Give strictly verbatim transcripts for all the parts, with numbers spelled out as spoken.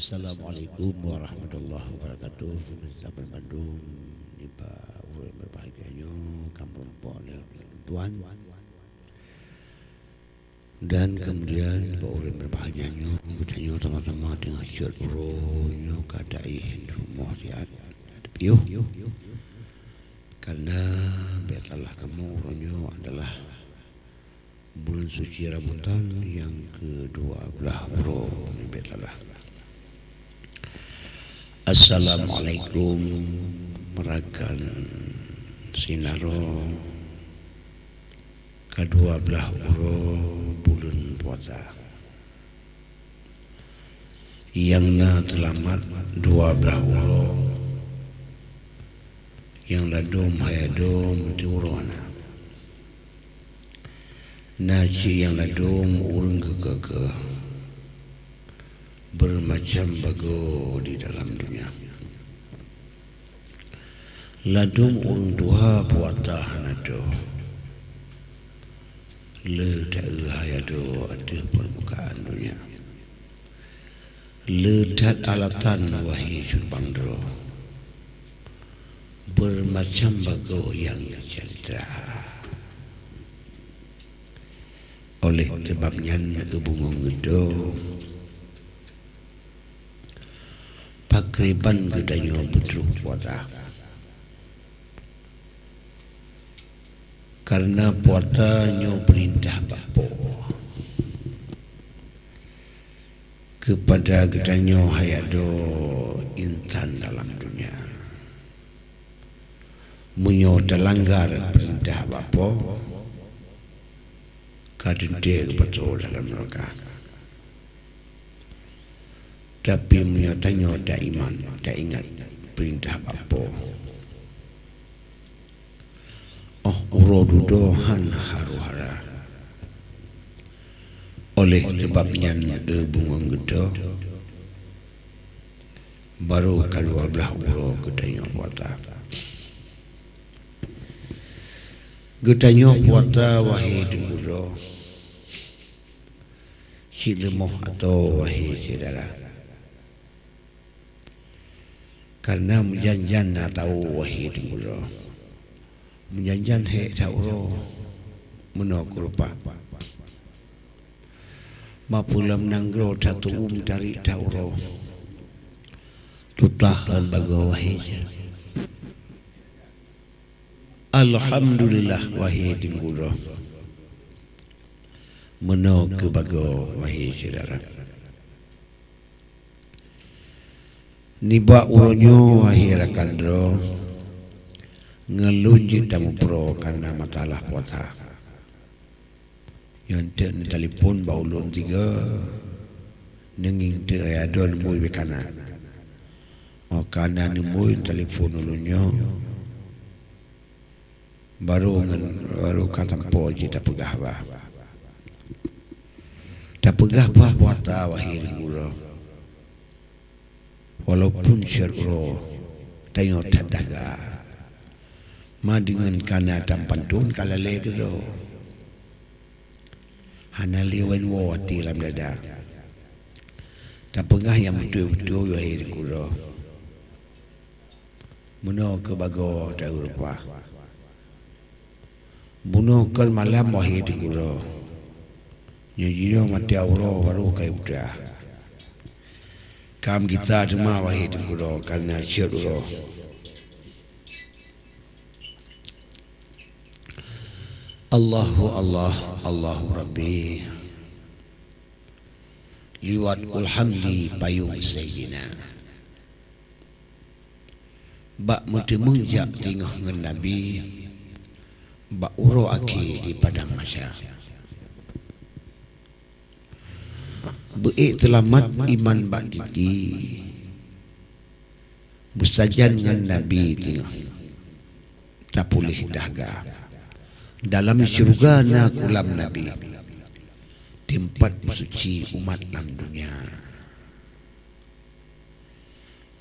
Assalamualaikum warahmatullahi wabarakatuh. Pemirsa bandum, nibak ureuëng berbahagia nyoe, kamoe peurumpok lé tuan. Dan kemudian, bak ureuëng berbahagia nyoe, geutanyoe sama-sama teungoh cot uroe nyoe ka dai rumoh siat. Piôh. Karena biasalah kamoe uroe nyoe adalah bulan suci Ramadhan nyang kedua belah uroe, biasalah. Assalamualaikum rakan sinaro. Kedua belah uroe buleuen puasa. Nyang na teulamat dua belah uroe, nyang ladôm hai adoe meuti uroe na. Na cit nyang ladôm ureuëng geukeukeuh, beureumacan bagoe di dalam donya. Ladôm ureuëng tuha puasa hana dôh, le taeu hai adoe ateueh peurmukaan donya. Le that alatan wahé cut bang droe, beureumacan bagoe nyang geucalitra. Oleh sabab nyan, eu bungöng geutanyoe, pakriban geutanyoe beutroh puasa. Karena puasa nyoe peurintah bak Po keupada geutanyoe hai adoe insan dalam donya. Meunyoe talanggar peurintah bak Po, ka teuntée geupasoe dalam neuraka. Tapi meunyoe tanyoe taiman, taingat peurintah bak Po, óh uroe dudoe hana haru-hara. Oleh sabab nyan, eu bungöng geutanyoe, barô ka dua belah uroe geutanyoe puasa. Geutanyoe puasa, wahé teungku droe, cit leumoh atô, wahé syedara. Karena meujan-jan na tao, wahé teungku droe. Meujan-jan hék that uroe, meunoe keurupa. Mapeulam nanggroe that tuom tarék that uroe. Tutah lom bagoe, wahé syedara. Alhamdulillah, wahé teungku droe. Meunoe keuh bagoe, wahé syedara. Nibak uroe nyoe, wahé rakan droe, ngon lôn jeuet tamuphom karena masalah puasa. Nyoe teuk neutelepon bak ulôn tiga, neungieng teuk ayah droe neumui bak kana. Óh kana neumui neutelepon ulôn nyoe, barô ngon, barô ka sampoe jih tapeugah bah. Tapeugah bah puasa, wahé teungku droe. Walaupun syedara tanyoe that daga, ma deungon kana tapanton ka lalée keudroe. Hana lé wan woe até lam dada. Tapeugah nyang beutôi-beutôi, wahé teungku droe. Meunoe keuh bagoe taeu rupa. Bunoe kon malam, wahé teungku droe. Nyoe jinoe maté uroe barô kayém teuah. Kam gita teuma, wahé teungku droe, kana cot uroe. Allahu Allah, Allahu Rabbi. Liwat ulhamdi payong Saidina. Bak meuteumeung jak teungoh ngon Nabi, bak uroe akhé di padang mahsyar. Beuék teulamat iman bak gigi, beusajan ngon Nabi teungoh tapuléh daga. Dalam syeuruga na kulam Nabi, teumpat meusuci umat lam donya.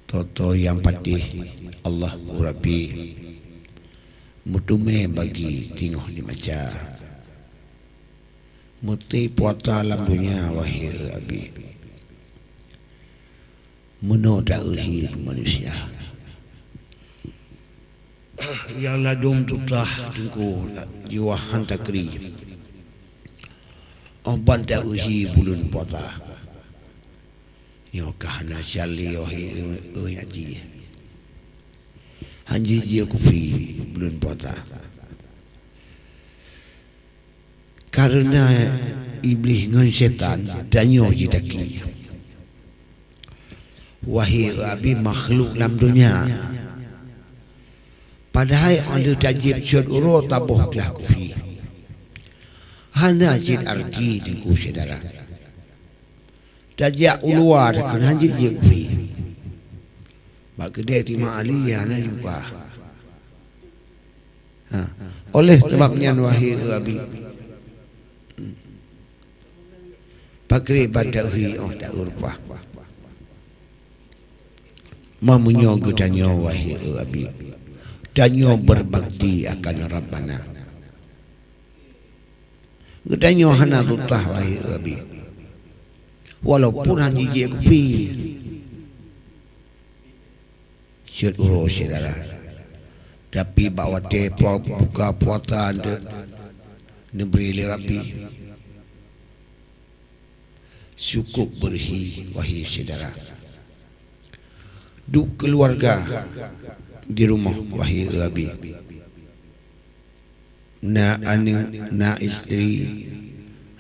Toto nyang patéh, Allahu Rabbi, meuteumé bagi teungoh di maca. Meuté puasa lam donya, wahé Abi. Meunoe ta-eu hi manusia. Nyang ladôm tutah teungku jiwoe han takri. Óh ban ta-eu hi buleuen puasa. Nyoe ka hana syali óh hi, eu, eu, nyak jih. Han jijak kufi buleuen puasa. Kareuna Iblih ngon syetan tanyoe jitaki. Wahé Abi makhluk lam donya. Padahai óh lheueh tajieb cot uroe taboh glah kufi. Hana cit arti teungku syedara. Tajak u luwa takheun han jijak kufi. Bak keudè Imam Ali hana jumpa. Ha. Oleh sabab nyan wahé Abi. Pakri ban ta-eu hi óh ta-eu rupa. Meunyoe geutanyoe wahé Abi. Tanyoe berbakti akan Rabbana. Geutanyoe hana tutah wahé Abi. Walaupun han jijak kufi. Cot uroe syedara. Tapi bak watèe po-, buka puasa neubri lé Rabbi. Cukup beurhi wahé syedara. Duek keuluwarga di rumoh wahé Abi. Na aneuk, na istri,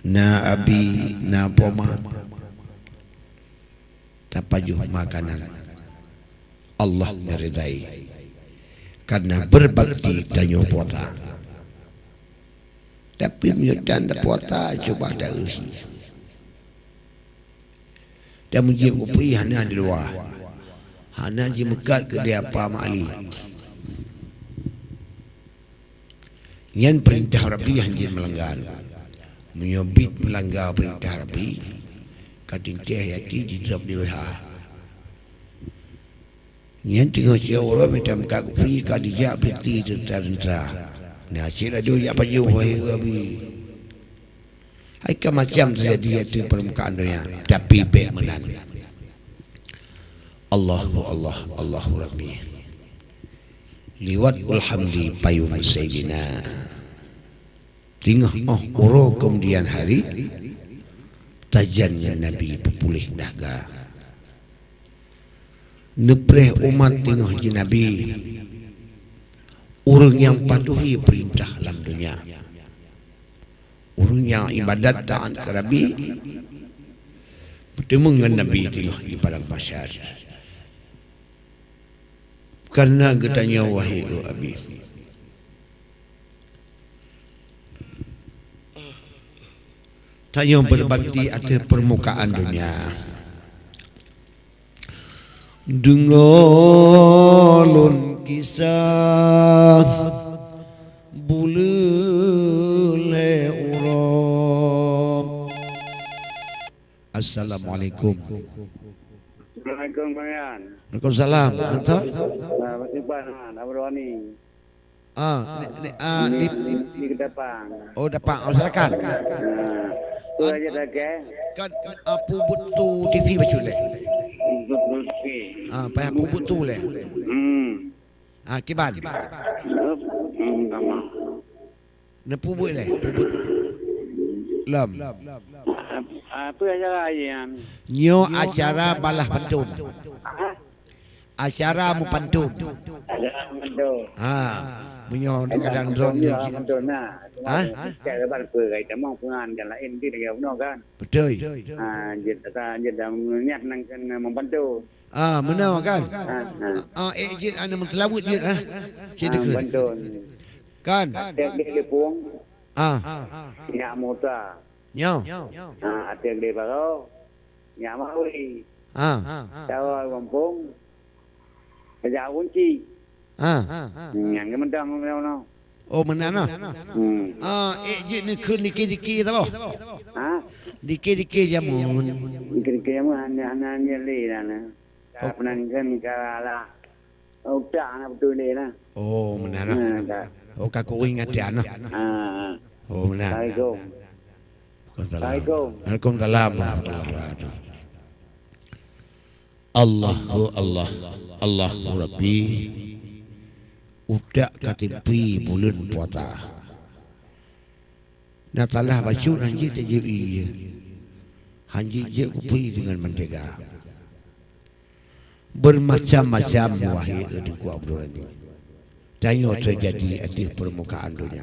na abi, na poma. Tapajoh makanan. Allah meuridai. Karena berbakti tanyoe puasa. Tapi meunyoe tan puasa, cuba ta-eu hi. Tamuji kupi hana di luwa. Hana jimeukat keu di apa mali. Nyan peurintah Rabbi han jeuet meulanggar. Meunyoe bit meulanggar peurintah Rabbi, ka teuntèe yati jidrop di W H. Nyan teungoh siuroe mita meukat kupi ka dijak peuti teuntara-teuntara. Nah, cit laju jak pajoh wahé Rabbi. Hai ka macam teujadi ateueh peurmukaan donya, tapi bèk meunan. Allahu Allah, Allahu Rabbi. Liwat ulhamdi payong Saidina. Teungoh óh uroe keumudian hari, tajan ngon Nabi peupuléh dahaga. Neupreh umat teungoh jeunabi, ureuëng nyang patuhi peurintah lam donya. Ureuëng nyang ibadat taát keu Rabbi, beuteumeung ngon Nabi teungoh di padang mahsyar. Kareuna geutanyoe, wahé Abi, tanyoe beubakti ateueh peurmukaan donya. Deungoe lôn kisah buleuen lhèe uroe. Assalamualaikum. Assalamualaikum, Bang Yan. Waalaikumsalam. Betul? Nah, Mas Iqbal, nah, Abdul Ghani. Ah, ni, ni, ah, ni, ni, ni ke depan. Oh, depan. Oh, silakan. Nah, tu aja dah, ke? Kan, ah, peubuet tu T V bacut lé. Peubuet tu T V. Ah, payah peubuet tu lé. Hmm. Ah, kiban. Hmm, sama. Neupeubuet lé, peubuet. Lom. Apa acara ayan? Nyoe acara balah pantôn. Hah? Acara meupantôn. Acara meupantôn. Ha. Meunyoe di kadang droeneuh. Meupantôn, nah. Ha? Cak lebat ke, kai tamong peungan jalan lain di lagèe bunoe kan. Beutôi. Ha, jeuet asa jeuet dah meunyoe nyan nang keuneuk meupantôn. Ah, meunoe kan? Ha, ha. Ah, eh, jeuet aneuk meuseulaweuet jeuet, ha. Cit deukeue. Meupantôn. Kan? Até di Lipong. Ah. Nyak Musa. Nyoe. Ha, até di Baro. Nyak Mawi. Ah. Tawa gampông. Raja Kunci. Ah. Nyang geumedang nyoe. Oh, meunan nah. Hmm. Ah, eh, jeuet neukheun dikit-dikit saboh. Ha? Dikit-dikit jameun. Dikit-dikit jameun hana, hana nyeli dah nah. Oh. Ka peunan kan ka lah. Utak hana beutôi lé lah. Oh, meunan nah. Nah, ka. Oh, ka kuring ati nah. Ha. Oh, meunan. Assalamualaikum. Waalaikumsalam. Waalaikumsalam warahmatullahi wabarakatuh. Allahu Allah, Allahu Rabbi, utak ka tipi buleuen puasa. Na talah bacut hanjeuet tajeuet ie, hanjeuet jeuet kupi deungon mantega. Bermacam-macam wahé Teungku Abdul Ghani. Tanyoe teujadi ateueh peurmukaan donya.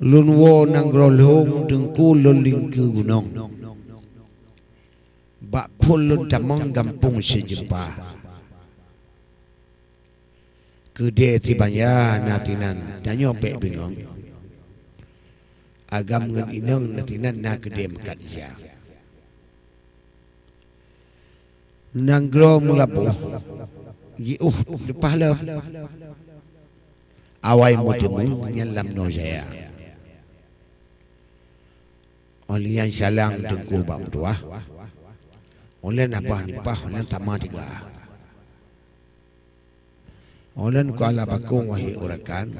Lôn woe nanggroe lôn Teungku lôn lingkeue gunong. Bak phon lôn tamong gampông Seujeumpah. Keudè Sibanya na tinan, tanyoe bèk bingong. Agam ngon inong na tinan na keudè meukat Isya. Nanggroe Meulaboh jiôh leupah lom. Awai meuteumé nyan lam noe jaya. Óh lheueh nyan salang Teungku bak meutuah. Óh lheueh nyan abah nibak, óh lheueh nyan tamah tiga. Óh lheueh nyan kuala bakong wahé urakan.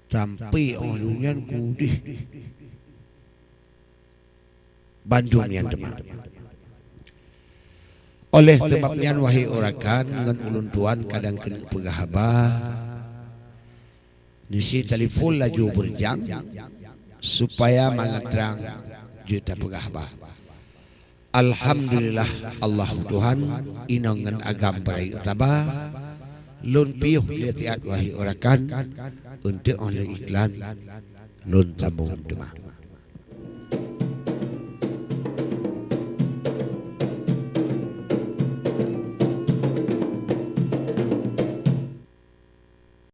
Sampoe óh lheueh nyan kudeh bandum nyan teuma. Oleh sabab nyan, wahé urakan ngon ulôn tuan kadang keuneuk peugah haba, neusie telepon laju beureujan, supaya mangat trang jeuet tapeugah haba. Alhamdulillah, Allahu Tuhan, inong ngon agam beurayeuk saba, lôn piôh lé siat wahé urakan, eunteuk óh lheueh iklan, lôn sambông teuma.